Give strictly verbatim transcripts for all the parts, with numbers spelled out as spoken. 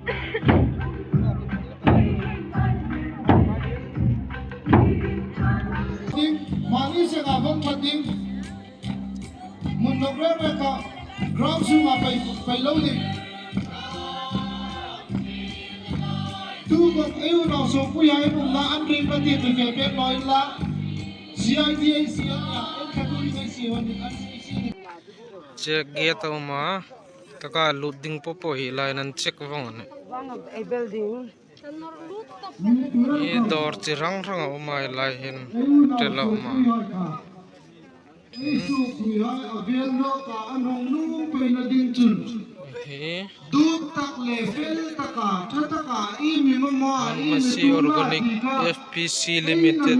Ding, mani senga vawng phat ding. Hmun nawk reng reng kha, ground sunga pei, pei lo ding. Tukhawm ei unau sawngpuihai umna an ring ka ti mi fe pek naw inla. C I D A C N ya, en kha tu ni mai si hon ni an si si ni. Check gate a um a, taka lut ding popo hi lai nan check vawng a nih. One of a building. Hi dawr chi hrang hrang a um a, hi lai hin tel a um a. Hi Pharmacy Organic F P C Limited.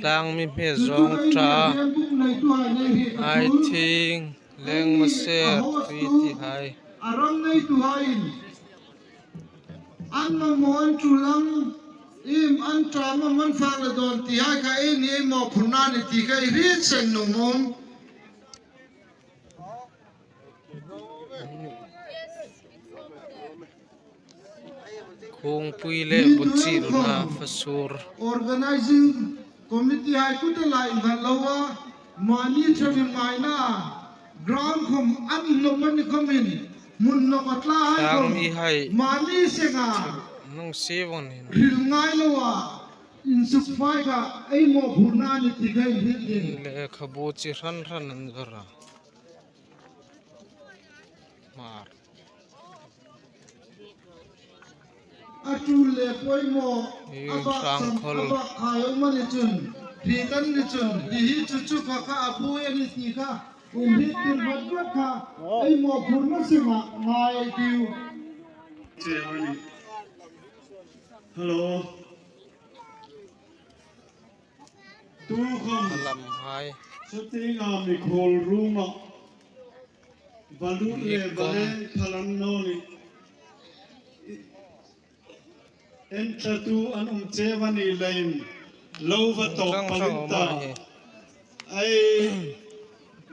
Tlangmi hme zawng ṭha. I think. Lengmaser, tui ti hai. A ram neituhaiin an mamaw an ṭul ang, iem an ṭam am an fak le dawn ti hai kha eini ei mawphurna ni ti kha i hriet seng nuom. Khungpui le buchilna fasur. Organizing committee hai kuta lai inhal lo a, mani ṭha mi ngaina, ground khom an nawk a ni khomin, hmun nawk a tla hai khom, mani senga nung si vawng hin hril ngai lo a, insuk fai kha ei mawphurna ni ti kha i hriet ding. Lekhabu chi hran hran an zawr a. Hmar. A ṭul le poimaw, a bak sam, a bak khai um a ni chun, hriet an ni chun, hi hi chu chu kha kha a buoi a ni ti kha, um hriet tir vat vat kha, ei mawphurna senga ngai ei tiu. Hello. Tukhom. A lam hai. Shooting a mi khawl room a. Balut le baleng phalam naw ni. Entlatu an um che a ni leiin lo va tawk pal in ta. Ei,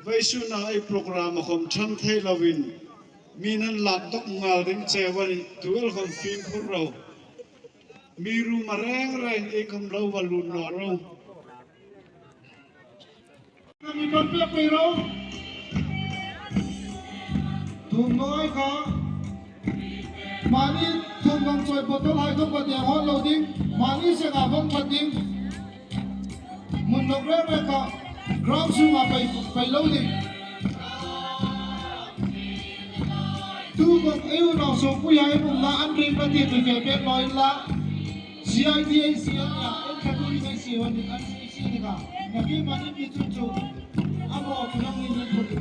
vawisuna ei program a khom ṭhang thei loin, mi nan lak dawk nghal ding che a ni, tu el khom fimkhur ro. Mi room a reng reng ei khom lo va lut naw ro. Ka mi pan pek pei ro. Thum noi kha. Mani thum bang chawi bottle hai khom ka tiang hon lo ding. Mani senga vawng phat ding. Hmun nawk reng reng kha, ground sunga pei, pei lo ding. Tukhom ei unau sawngpuihai umna an ring ka ti mi fe pek naw inla. C I D A C N ya, en kha tu ni mai si hon ni an si si ni kha. Naki mani mi chu chu. A maw chu nang ni ni chu chu.